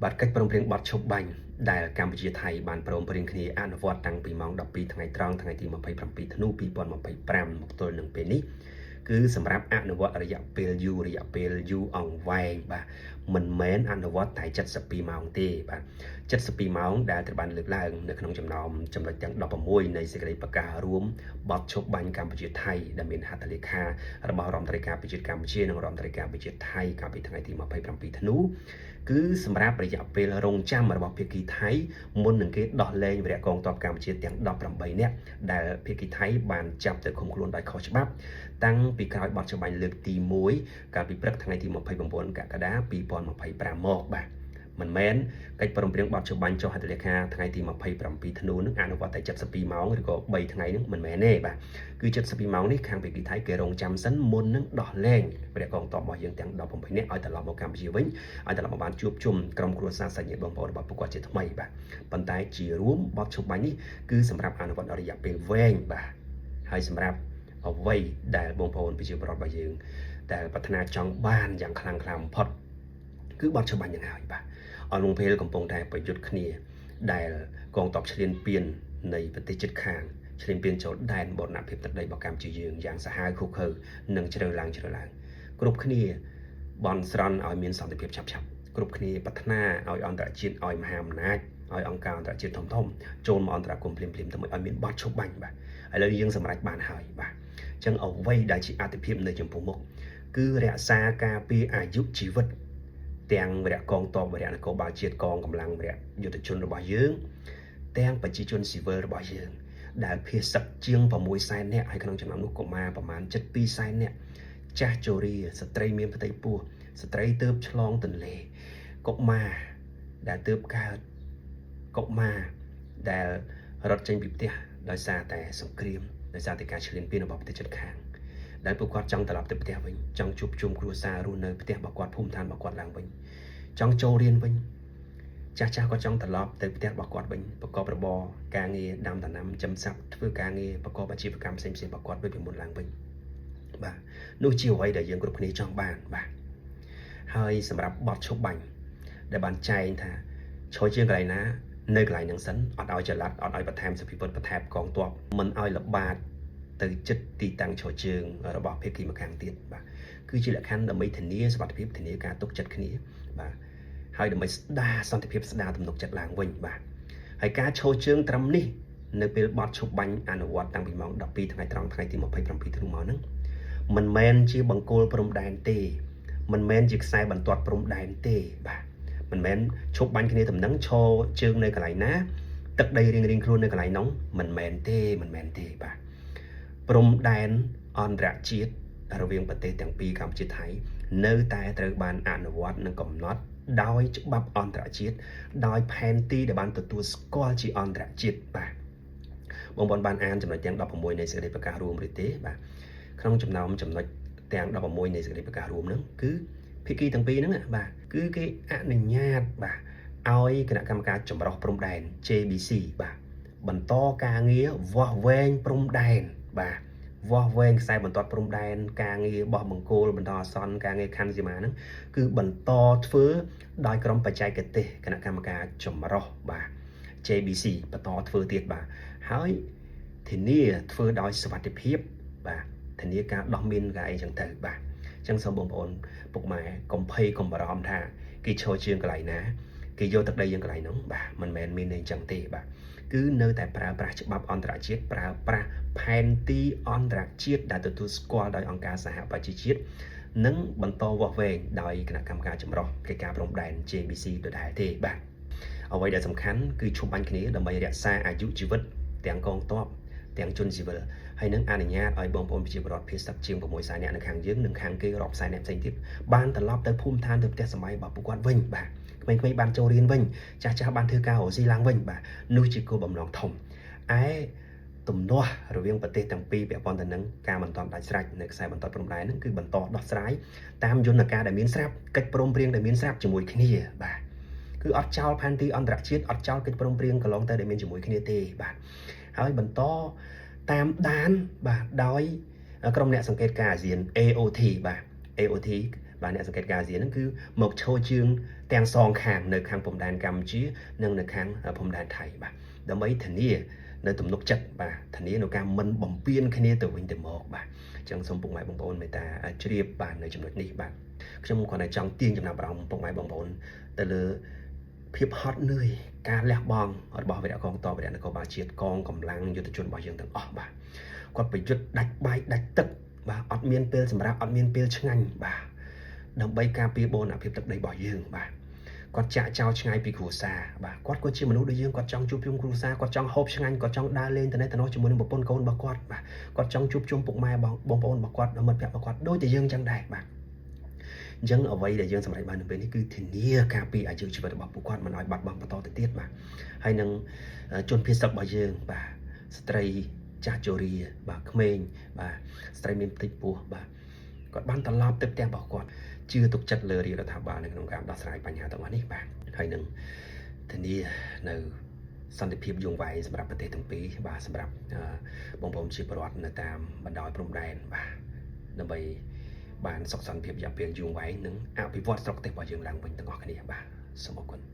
បាទកិច្ចព្រមព្រៀងបទឈប់បាញ់ដែលកម្ពុជាថៃបានព្រមព្រៀងគ្នាអនុវត្តតាំងពីម៉ោង12ថ្ងៃត្រង់ថ្ងៃទី27ធ្នូ2025មកទល់នឹងពេលនេះគឺសម្រាប់អនុវត្តរយៈពេលយូររយៈពេលយូរអង្វែងបាទមិនមែនអនុវត្តតែ72ម៉ោងទេបាទ72ម៉ោងដែលត្រូវបានលើកឡើងនៅក្នុងចំណោមចំណុចទាំង16នៃសេចក្តីប្រកាសរួមបទឈប់បាញ់កម្ពុជាថៃដែលមានហត្ថលេខារបស់រដ្ឋមន្ត្រីការពារជាតិកម្ពុជានិងរដ្ឋមន្ត្រីការពារជាតិថៃកាលពីថ្ងៃទី27ធ្នូគឺសម្រាប់រយៈពេលរងចាំរបស់ភាគីថៃមុននឹងគេដោះលែងវីរៈកងទ័ពកម្ពុជាទាំង18នាក់ដែលភាគីថៃបានចាប់ទៅឃុំខ្លួនដោយខុសច្បាប់តាំងពីក្រោយបទច្បាញ់លើកទី1កាលពីព្រឹកថ្ងៃទី29កក្កដា2025មកបាទមិនមែនកិច្ចព្រមព្រៀងបទច្បាញ់ចុះហត្ថលេខាថ្ងៃទី27ធ្នូនឹងអនុវត្តតែ72ម៉ោងឬក៏3ថ្ងៃនឹងមិនមែនទេបាទគឺ72ម៉ោងនេះខាងភាគីថៃគេរងចាំសិនមុននឹងដោះលែងព្រះកងទ័ពរបស់យើងទាំង18នាក់ឲ្យត្រឡប់មកកម្ពុជាវិញឲ្យត្រឡប់មកបានជួបជុំក្រុមគ្រួសារសាច់ញាតិបងប្អូនរបស់ពួកគាត់ជាថ្មីបាទប៉ុន្តែជារួមបទច្បាញ់នេះគឺសម្រាប់អនុវត្តរយៈពេលវែងបាទហើយសម្រាប់អ្វីដែលបងប្អូនប្រជាពលរដ្ឋរបស់យើងដែលប្រាថ្នាចង់បានយ៉ាងខ្លាំងក្លាបំផុតគឺបទច្បាញ់យ៉ាងហើយបាទអលងពេលកំពុងតែប្រយុទ្ធគ្នាដែលកងទ័ពឈ្លានពាននៃប្រទេសជិតខាងឈ្លានពានចូលដែនបូរណភាពទឹកដីរបស់កម្ពុជាយើងយ៉ាងសាហាវឃោរឃៅនិងជ្រៅឡើងជ្រៅឡើងគ្រប់គ្នាបន់ស្រន់ឲ្យមានសន្តិភាពឆាប់ឆាប់គ្រប់គ្នាប្រាថ្នាឲ្យអន្តរជាតិឲ្យមហាអំណាចឲ្យអង្គការអន្តរជាតិធំធំចូលមកអន្តរាគមន៍ភ្លាមភ្លាមទៅឲ្យមានបទឈប់បាញ់បាទឥឡូវយើងសម្រេចបានហើយបាទអញ្ចឹងអ្វីដែលជាអតិភិបនៅចំពោះមុខគឺរក្សាការពារអាយុជីវិតទាំងវរៈកងទ័ពវរៈនគរបាលជាតិកងកម្លាំងវរៈយុទ្ធជនរបស់យើងទាំងប្រជាជនស៊ីវិលរបស់យើងដែលភៀសសឹកជាង6សែននាក់ហើយក្នុងចំណោមនោះកុមារប្រមាណ7សែននាក់ចាស់ជរាស្ត្រីមានផ្ទៃពោះស្ត្រីទើបឆ្លងទន្លេកុមារដែលទើបកើតកុមារដែលរត់ចេញពីផ្ទះដោយសារតែសង្គ្រាមដោយសារតែការឈ្លានពានរបស់ប្រទេសជិតខាងដែលពួកគាត់ចង់ត្រឡប់ទៅផ្ទះវិញចង់ជួបជុំគ្រួសាររស់នៅផ្ទះរបស់គាត់ភូមិឋានរបស់គាត់ឡើងវិញចង់ចូលរៀនវិញចាស់ចាស់គាត់ចង់ត្រឡប់ទៅផ្ទះរបស់គាត់វិញប្រកបរបរការងារដាំដំណាំចិញ្ចឹមសត្វធ្វើការងារប្រកបអាជីវកម្មផ្សេងៗរបស់គាត់ដូចពីមុនឡើងវិញបាទនោះជាអ្វីដែលយើងគ្រប់គ្នាចង់បានបាទហើយសម្រាប់បទឈប់បាញ់ដែលបានចែងថាឈរជាងកន្លែងណានៅកន្លែងហ្នឹងសិនអត់ឲ្យចល័តអត់ឲ្យបន្ថែមសភិពុតបន្ថែមកងទ័ពមិនឲ្យល្បាតទៅចិត្តទីតាំងឈរជើងរបស់ភាគីម្ខាងទៀតបាទគឺជាលក្ខខណ្ឌដើម្បីធានាសុវត្ថិភាពធានាការទុកចិត្តគ្នាបាទហើយដើម្បីស្ដារសន្តិភាពស្ដារទំនុកចិត្តឡើងវិញបាទហើយការឈរជើងត្រឹមនេះនៅពេលបទឈប់បាញ់អនុវត្តតាំងពីម៉ោង12ថ្ងៃត្រង់ថ្ងៃទី27ធ្នូមកហ្នឹងមិនមែនជាបង្គោលព្រំដែនទេមិនមែនជាខ្សែបន្ទាត់ព្រំដែនទេបាទមិនមែនឈប់បាញ់គ្នាតំណឹងឈរជើងនៅកន្លែងណាទឹកដីរៀងរៀងខ្លួននៅកន្លែងនោះមិនមែនទេមិនមែនទេបាទព្រំដែនអន្តរជាតិរវាងប្រទេសទាំងពីរកម្ពុជាថៃនៅតែត្រូវបានអនុវត្តនិងកំណត់ដោយច្បាប់អន្តរជាតិដោយផែនទីដែលបានទទួលស្គាល់ជាអន្តរជាតិបាទបងប្អូនបានអានចំណុចទាំង16នៃសេចក្តីប្រកាសរួមឬទេបាទក្នុងចំណោមចំណុចទាំង16នៃសេចក្តីប្រកាសរួមហ្នឹងគឺភាគីទាំងពីរហ្នឹងបាទគឺគេអនុញ្ញាតបាទឲ្យគណៈកម្មការចម្រុះព្រំដែន JBC បាទបន្តការងារវាស់វែងព្រំដែនបាទវាស់វែងខ្សែបន្ទាត់ព្រំដែនការងារបោះបង្គោលបន្តអាសន្នការងារខណ្ឌសីមាហ្នឹងគឺបន្តធ្វើដោយក្រុមបច្ចេកទេសគណៈកម្មការចម្រុះបាទ JBC បន្តធ្វើទៀតបាទហើយធានាធ្វើដោយសុវត្ថិភាពបាទធានាការដោះមីនការអីចឹងទៅបាទអញ្ចឹងសូមបងប្អូនពុកម៉ែកុំភ័យកុំបារម្ភថាគេឈរជើងកន្លែងណាគេយកទឹកដីយើងកន្លែងនោះបាទមិនមែនមានន័យអញ្ចឹងទេបាទគឺនៅតែប្រើប្រាស់ច្បាប់អន្តរជាតិប្រើប្រាស់ផែនទីអន្តរជាតិដែលទទួលស្គាល់ដោយអង្គការសហប្រជាជាតិនិងបន្តវាស់វែងដោយគណៈកម្មការចម្រុះកិច្ចការព្រំដែន JBC ដដែលទេបាទអ្វីដែលសំខាន់គឺឈប់បាញ់គ្នាដើម្បីរក្សាអាយុជីវិតទាំងកងទ័ពទាំងជនស៊ីវិលហើយនឹងអនុញ្ញាតឲ្យបងប្អូនប្រជាពលរដ្ឋភៀសសឹកជាង6សែននាក់នៅខាងយើងនិងខាងគេរាប់សែននាក់ផ្សេងទៀតបានត្រឡប់ទៅភូមិឋានទៅផ្ទះសម្បែងរបស់ពួកគាត់វិញបាទក្មេងៗបានចូលរៀនវិញចាស់ចាស់បានធ្វើការរកស៊ីឡើងវិញបាទនោះជាគោលបំណងធំឯទំនាស់រវាងប្រទេសទាំងពីរពាក់ព័ន្ធទៅនឹងការបន្តដាច់ស្រេចនៅខ្សែបន្តព្រំដែនហ្នឹងគឺបន្តដោះស្រាយតាមយន្តការដែលមានស្រាប់កិច្ចព្រមព្រៀងដែលមានស្រាប់ជាមួយគ្នាបាទគឺអត់ចោលផែនទីអន្តរជាតិអត់ចោលកិច្ចព្រមព្រៀងកន្លងទៅដែលមានជាមួយគ្នាទេបាទហើយបន្តតាមដានបាទដោយក្រុមអ្នកសង្កេតការអាស៊ាន AOT បាទ AOT បាទអ្នកសង្កេតការអាស៊ានហ្នឹងគឺមកឈរជើង ទាំងសងខាងនៅខាងព្រំដែនកម្ពុជានិងនៅខាងព្រំដែនថៃបាទដើម្បីធានានៅទំនុកចិត្តបាទធានានៅការមិនបំពានគ្នាទៅវិញទៅមកបាទអញ្ចឹងសូមពុកម៉ែបងប្អូនមេត្តាជ្រាបបាទនៅចំណុចនេះបាទខ្ញុំគ្រាន់តែចង់ទាញចំណាប់អារម្មណ៍ពុកម៉ែបងប្អូនទៅលើភាពហត់នឿយការលះបង់របស់វីរៈកងតបវីរៈនគរបាលជាតិកងកម្លាំងយុទ្ធជនរបស់យើងទាំងអស់បាទគាត់ប្រយុទ្ធដាច់បាយដាច់ទឹកបាទអត់មានពេលសម្រាប់អត់មានពេលឆ្ងាញ់បាទដើម្បីការពារបូរណភាពទឹកដីរបស់យើងបាទគាត់ចាក់ចោលឆ្ងាយពីគ្រួសារបាទគាត់ក៏ជាមនុស្សដូចយើងគាត់ចង់ជួបជុំគ្រួសារគាត់ចង់ហូបឆ្ងាញ់គាត់ចង់ដើរលេងទៅនេះទៅនោះជាមួយនឹងប្រពន្ធកូនរបស់គាត់បាទគាត់ចង់ជួបជុំពុកម៉ែបងបងប្អូនរបស់គាត់មិត្តភក្តិរបស់គាត់ដូចតែយើងចឹងដែរបាទអញ្ចឹងអ្វីដែលយើងសម្រេចបាននៅពេលនេះគឺធានាការពារអាយុជីវិតរបស់ពួកគាត់មិនឲ្យបាត់បង់បន្តទៅទៀតបាទហើយនឹងជនភៀសសឹករបស់យើងបាទស្ត្រីចាស់ជរាបាទក្មេងបាទស្ត្រីមានផ្ទៃពោះបាទគាត់បានត្រឡប់ទៅផ្ទះរបស់គាត់ជឿទុកចិត្តលើរាជរដ្ឋាភិបាលនៅក្នុងការដោះស្រាយបញ្ហាទាំងអស់នេះបាទហើយនឹងធានានៅសន្តិភាពយូរវែងសម្រាប់ប្រទេសទាំងពីរបាទសម្រាប់បងប្អូនជាពលរដ្ឋនៅតាមបណ្ដោយព្រំដែនបាទដើម្បីបានសុខសន្តិភាពរយៈពេលយូរវែងនិងអភិវឌ្ឍស្រុកទេសរបស់យើងឡើងវិញទាំងអស់គ្នាបាទសូមអរគុណ។